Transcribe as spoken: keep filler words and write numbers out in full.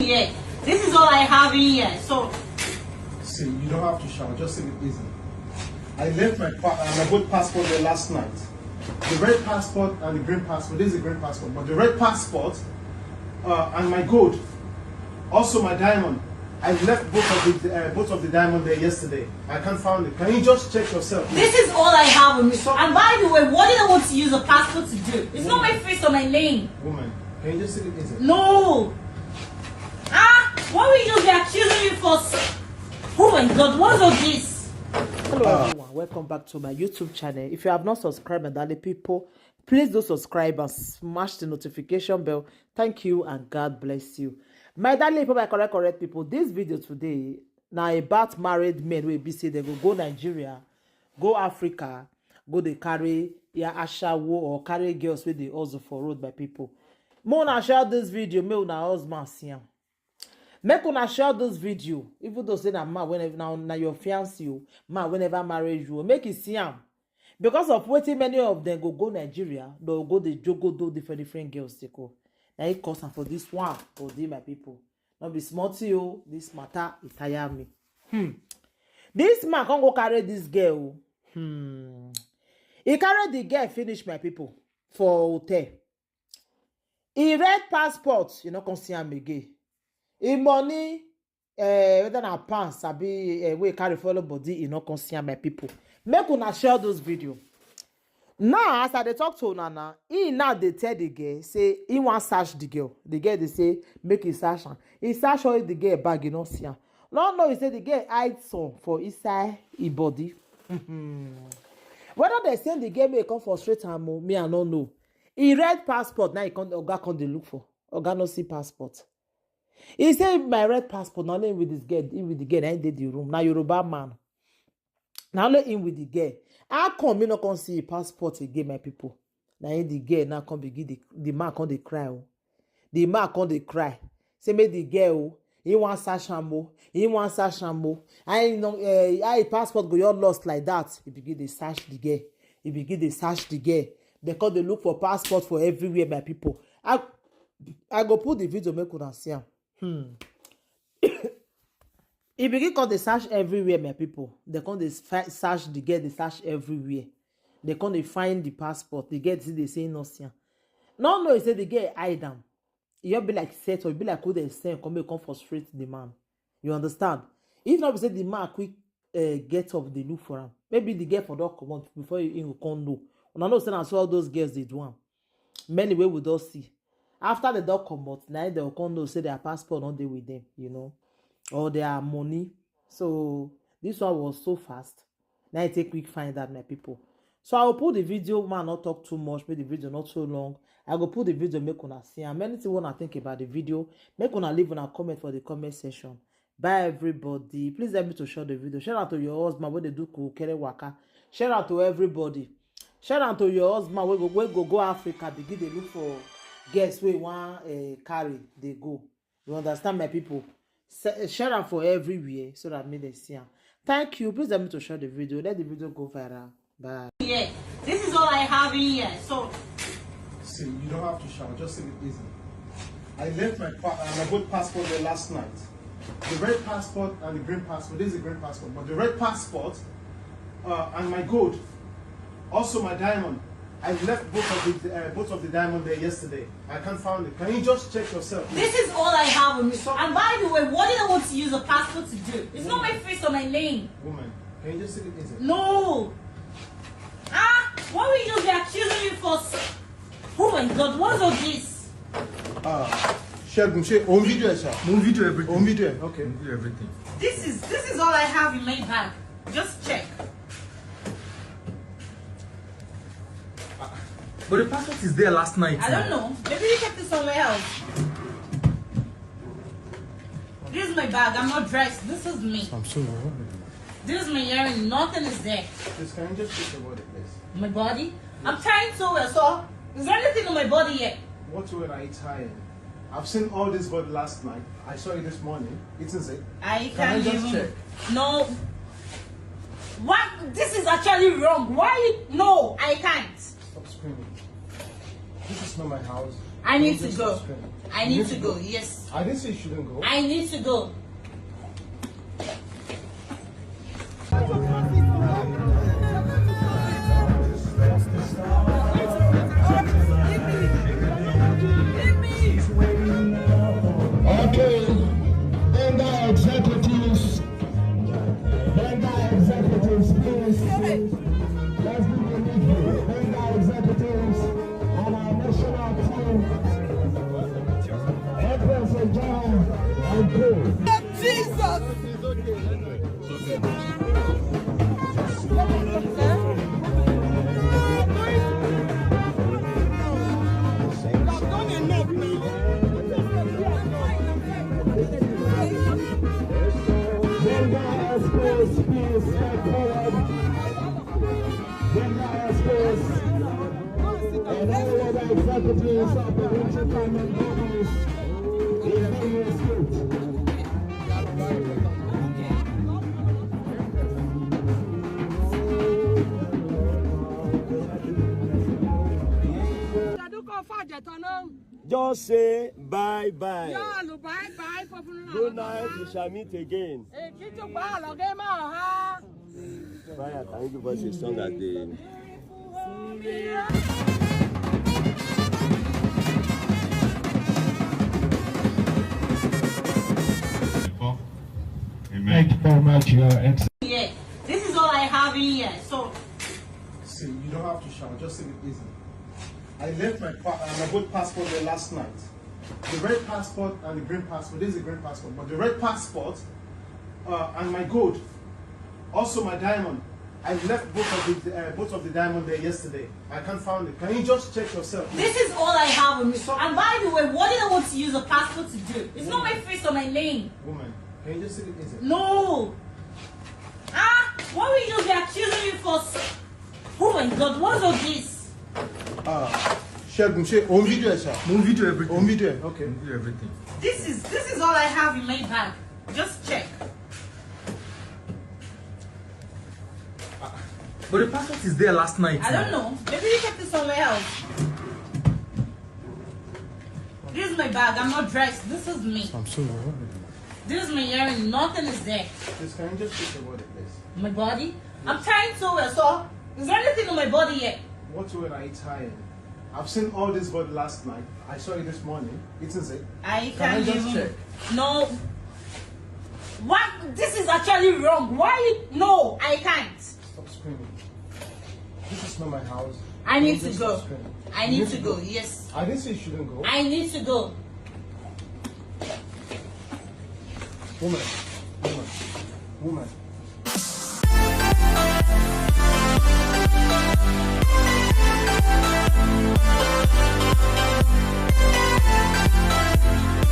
Yeah, this is all I have in here. So See, you don't have to shout. Just take it easy. I left my pa- uh, my both passport there last night. The red passport and the green passport. This is the green passport, but the red passport uh, and my gold, also my diamond. I left both of the uh, both of the diamond there yesterday. I can't find it. Can you just check yourself? This is all I have on me. And by the way, what did I want to use a passport to do? It's not my face or my name. Woman, can you just take it easy? No. Ah, what will you just be accusing me for? Oh my God, what's all this? Hello everyone, welcome back to my YouTube channel. If you have not subscribed, my darling people, please do subscribe and smash the notification bell. Thank you and God bless you. My darling people, my correct correct people, this video today na about married men wey be say dem go go Nigeria, go Africa, go dey carry ya ashawo or carry girls wey dey hustle for road by people. Make una share this video, make una husband see am. Make una share this video, even though say na man wey never na na your fiancé o, man wey never marry you o, make e see am. Because of wetin many of dem go go Nigeria, dem go dey jogo do different different girls dey go. Na e cause am for this one for dey my people. No be small thing o, this matter e tire me. Hmm. This man come go carry this girl o. Hmm. He carry the girl finish my people for hotel. He red passport, you no come see am again. He money, uh, whether na pounds abi uh, wey carry follow body, he no come see am my people. Make una share those video. Now as I dey talk to una now, he now dey tell the girl say he wan search the girl. The girl dey say make he search am. He search all the girl bag, he no see am. No know he say the girl hide some for inside him body. Whether they send the girl make come frustrate am o, me I no know. He red passport now he come oga come dey look for. Oga no see passport. He say my red passport na only him with this girl, him with the girl na him dey the room. Na Yoruba man. Na only him with the girl. How come me no come see him passport again, my people? Na him the girl now come begin the, the man come dey cry o. The man come dey cry. Say make the girl o, he wan search am o, he wan search am o. How him no, eh, how him passport go just lost like that? He begin dey search the girl. He begin dey search the girl. They come dey look for passport for everywhere, my people. I I go put the video make una see am. Hmm. He begin come dey search everywhere, my people. They come dey fi- search the girl, dey search everywhere. They come dey find the passport. The girl still dey say no see am. No know he say the girl hide am. E just be like set or e be like who dey send come make come frustrate the man. You understand? If not be say the man quick uh, get up dey look for am, maybe the girl for don comot before he he go come know. Una know say na so all those girls dey do am. Many wey we don see, after they don comot na im dem go come know say their passport no dey with them, you know, or their money. So this one was so fast. Na I take quick find out, my people. So I will put the video, man, not talk too much, make the video not so long. I go put the video, make una see. And anything wanna think about the video, make una leave una comment for the comment section. Bye everybody. Please help me to share the video. Share out to your husband where they do kukere waka. Share out to everybody. Share out to your husband where go where go go Africa begin dey look for girls wey wan uh, carry dey go. You understand, my people? Se- Share am for everywhere so that make dem see am. Thank you. Please help me to share the video. Let the video go viral. Bye. Yeah, this is all I have in here. So See, you don't have to shout. Just take it easy. I left my pa- uh, my both passport there last night. The red passport and the green passport. This is the green passport, but the red passport uh, and my gold, also my diamond. I left both of the uh, both of the diamond there yesterday. I can't find it. Can you just check yourself? This is all I have on me. And by the way, what did I want to use a passport to do? It's not my face or my name. Woman, can you just take it easy? No. Ah, what will you just be accusing me for? Oh my God, what's all this? Ah, Ṣẹ́gun, ṣé òun video ẹ̀ ṣá? Mo ń video everything. Òun video ẹ̀, okay. Mo ń video everything. This is this is all I have in my bag. Just check. But the passport is there last night. I don't know. Maybe you kept it somewhere else. This is my bag. I'm not dressed. This is me. I'm so wrong. This is my earring. Nothing is there. Please, can you just check your body, please? My body? I'm tying so well, so is there anything on my body yet? What way are you tying? I've seen all this body last night. I saw it this morning. It is it. I Can I can't just even. Check? No. What? This is actually wrong. Why? No, I can't. Stop screaming. This is not my house. I need to go. I need to go. Yes. I didn't say you shouldn't go. I need to go. Okay, Benga executives, Benga executives, please. Let's give a big hand. Benga executives and our national team. Empress Enjoy and go. Jesus! Benga Express, please step forward. Benga Express and all other executives of the entertainment bodies in Benue State. Just say bye bye. Good night, we shall meet again. Fire, can you give us a song at the Amen. Thank you very much, Your Excellency. Yeah, this is all I have in here. So, see, you don't have to shout. Just take it easy. I left my pa- uh, my both passport there last night. The red passport and the green passport. This is the green passport, but the red passport uh, and my gold, also my diamond. I left both of the uh, both of the diamond there yesterday. I can't find it. Can you just check yourself? This is all I have on me. So, and by the way, what did I want to use a passport to do? It's not my face or my name. Woman, can you just take it easy? No. Ah, what will you be accusing me for? Oh my God, what's all this? Ah, Ṣẹ́gun, ṣé o ń video ẹ̀ ṣá? Mo ń video everything. O ń video ẹ̀? Okay. Mo ń video everything. This is this is all I have in my bag. Just check. But the passport is there last night. I don't know. Maybe you kept it somewhere else. This is my bag. I'm not dressed. This is me. I'm so nervous. This is my earring. Nothing is there. Please, can you just check your body, please? My body? I'm tying so well, so is there anything on my body yet? What way are you tying? I've seen all this body last night. I saw it this morning. It is it. I Can I can't just even. Check? No. What? This is actually wrong. Why? No, I can't. Stop screaming. This is not my house. I need to go. I need to go. Yes. I didn't say you shouldn't go. I need to go. Woman, woman, woman.